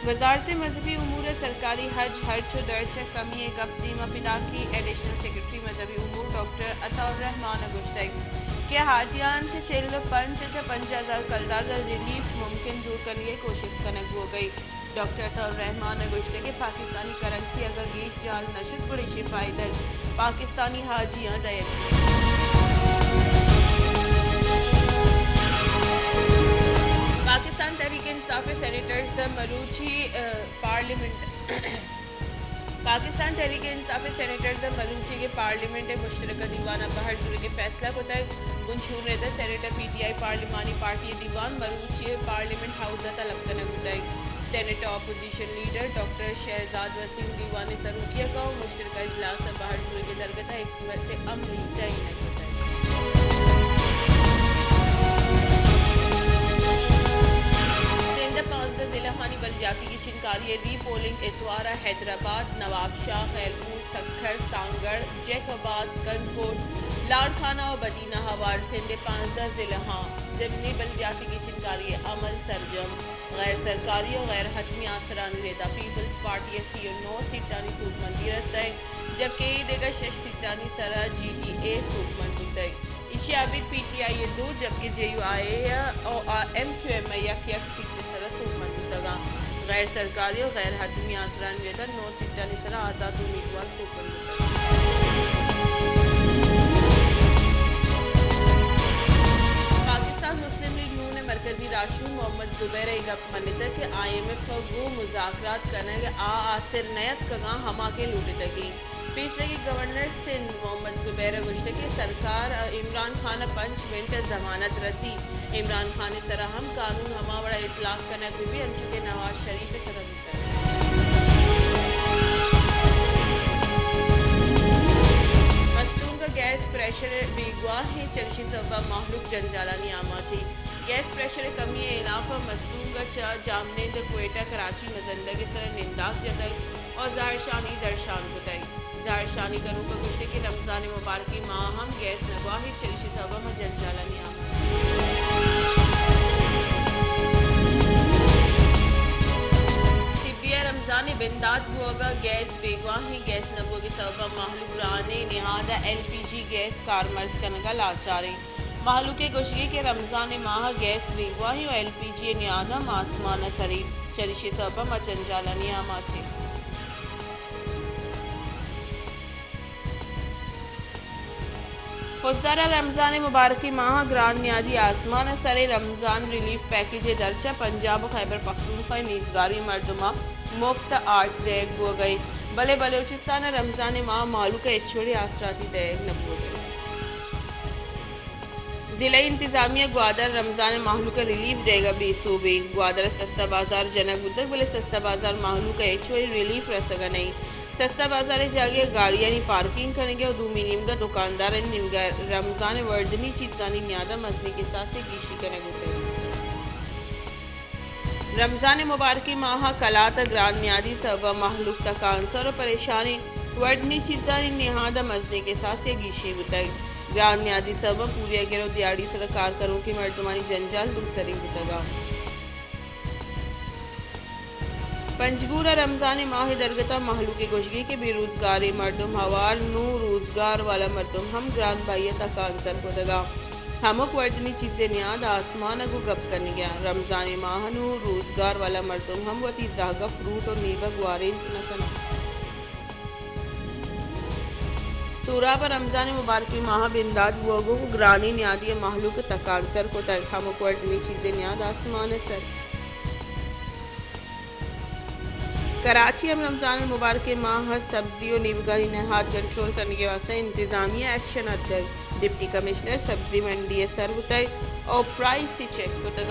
وزارت مذہبی امور ء سرکاری حج ہرچ و درچ ء کمی ء گپ دیم ء پداکی ایڈیشنل سیکرٹری مذہبی امور ڈاکٹر عطا الرحمان ء گوشتگ کہ حاجیان چہ چل و پنچ چہ پنجاہ ہزار کلدار ء ریلیف ممکن جوڑ کنگ ء کوشست کنگ بوگ ء۔ ڈاکٹر عطا الرحمان ء گوشتگ کہ پاکستانی کرنسی اگاں گیش جال نہ شت گڑا ایشی فائدگ پاکستانی حاجیاں دئیگ بیت۔ پاکستان تحریک انصاف ء سینیٹرز ء مروچی، ء، پارلیمنٹ، پاکستان تحریک انصاف ء سینیٹرز ء مروچیگیں پارلیمنٹ ء مشترکہ دیوان ء بہر زورگ ء فیصلہ کتگ۔ بنجی ہور ء سینیٹ ء پی ٹی آئی پارلیمانی پارٹی ء دیوان مروچی ء پارلیمنٹ ہاؤس ء طلب کنگ بوتگ۔ سینیٹ ء اپوزیشن لیڈر ڈاکٹر شہزاد وسیم دیوان ء سروکی ء گوں مشترکہ اجلاس ء بہر زورگ ء درگت ء حکمت عملی تعین کتگ۔ سندھ ء پانزدہ ضلع ہانی بلدیاتی گچین کاری ء ری پولنگ اتوار ء حیدرآباد، نواب شاہ، خیرپور، سکھر، سانگڑ، جیکب آباد، کنڈ کوٹ، لاڑکانہ و بدینہ ہوار سندھ ء پانزدہ ضلع ہاں ضمنی بلدیاتی گچین کاری ء عمل سرجم۔ غیر سرکاری و غیر حتمی آسرانی ردا پیپلز پارٹی ء سی و نو سیٹانی سوبمندی رستگ، جبکہ اے دگہ شش سیٹانی سرا جی ڈی اے سوبمند بوتگ۔ ایشی ء ابید پی ٹی آئی ء دو جبکہ جے یو آئی اے ء و ایم کیو ایم ء یک یک سیٹ ء سرا سوبمند بوتگ انت۔ غیر سرکاری و غیر حتمی آسرانی ردا نو سیٹانی سرا آزات امیدوار سوبمند بوتگ انت۔ پاکستان مسلم لیگ نون ء مرکزی راہشون محمد زبیر ء اے گپ منتگ کہ آئی ایم ایف ء گوں مذاکرات کنگ ء آ آسر نیاتکگاں ہما کہ لوٹتگیں۔ پیسریگیں گورنر سندھ محمد زبیر ء گوشتگ کہ سرکار ء عمران خان ء پنچ منٹ ء ضمانت رسی۔ عمران خان ء سرا ہم قانون ہما وڑا اطلاق کنگ بہ بیت انچو کہ نواز شریف ء سرا بوتگ۔ مستونگ ء گیس پریشر بیگواہیں، چریشی سبب ء مہلوک جنجالانی آماچ انت۔ گیس پریشر ء کمی ء ہلاپ ء مستونگ ء چہ جامنند ء کوئٹہ کراچی مزندگ ء سرا ننداک جتگ ء زہرشانی درشان کتگ۔ زہرشانی کنوک ء گوشتگ کہ رمضان ء مبارکیں ماہ ہم گیس نہ گواہیت، چریشی سبب ء ما جنجالانی آماچ۔ سبی ء رمضان ء بندات بوگ ء گیس بیگواہیں، گیس نہ بوگ ء سبب ء مہلوک گرانیں نہاد ء ایل پی جی گیس کارمرز کنگ ء لاچار انت۔ مہلوک ء گوشگ انت کہ رمضان ء ماہ ء گیس بیگواہیں و ایل پی جی ء نیاد ہم آسمان ء سر انت، چریشی سبب ء ما جنجالانی آماچ ایں۔ خضدار ء رمضان ء مبارکیں ماہ ء گران نیادی آسمان ء سر ء، رمضان ریلیف پیکج ء درچ ء پنجاب و خیبر پختونخوا ء نیزگاریں مردماں مفت آرٹ دئیگ بوگ ء انت، بلے بلوچستان ء رمضان ء ماہ ء مہلوک ء ہچ وڑیں آسراتی دئیگ نہ بوگ ء انت۔ ضلعی انتظامیہ گوادر رمضان ء مہلوک ء ریلیف دئیگ ء بے سوب انت۔ گوادر ء سستا بازار جنگ بوتگ، بلے سستا بازار مہلوک ء ہچ وڑیں ریلیف رسگ ء نہ انت۔ سستا بازار ء جاگہ ء گاڑیانی پارکنگ کنگ ء دومی نیمگ ء دکاندارانی نیمگ ء رمضان ء وردنی چیزانی نیاد ء مزنیں کساسے گیشی کنگ بوتگ۔ رمضان ء مبارکیں ماہ ء کلات ء گران نیادی سبب ء مہلوک تکانسر ء پریشان انت۔ وردنی چیزانی نہاد ء مزنیں کساسے گیشی بوتگ۔ گران نیادی سبب ء پوریا گرو دیہاڑی سرا کار کنوکیں مردمانی جنجال دوسری بوتگ ء۔ پنجگور ء رمضان ء ماہ ء درگت ء مہلوک ء گوشگی کہ بے روزگاریں مردم ہوار نوں روزگار والا مردم ہم گران بہی ء تکانسر کتگ ء ہمک وردنی چیزے نیاد آسمان ء گوں گپ کنگ ء انت۔ رمضان ء ماہ ء نوں روزگار والا مردم ہم وتی زہگ ء فروٹ ء نیبگ وارینت نہ کناں۔ سوراب ء رمضان ء مبارکیں ماہ ء بندات بوگ ء گوں گرانیں نیادی ء مہلوک ء تکانسر کتگ، ہمک وردنی چیزے نیاد آسمان ء سر۔ کراچی ہم رمضان ء مبارکیں ماہ ء سبزی و نیبگانی نہاد کنٹرول کنگ ء واستہ انتظامیہ ایکشن ء اتکگ۔ ڈپٹی کمشنر سبزی منڈی ء سر بوتگ و پرائس ء چیک کتگ۔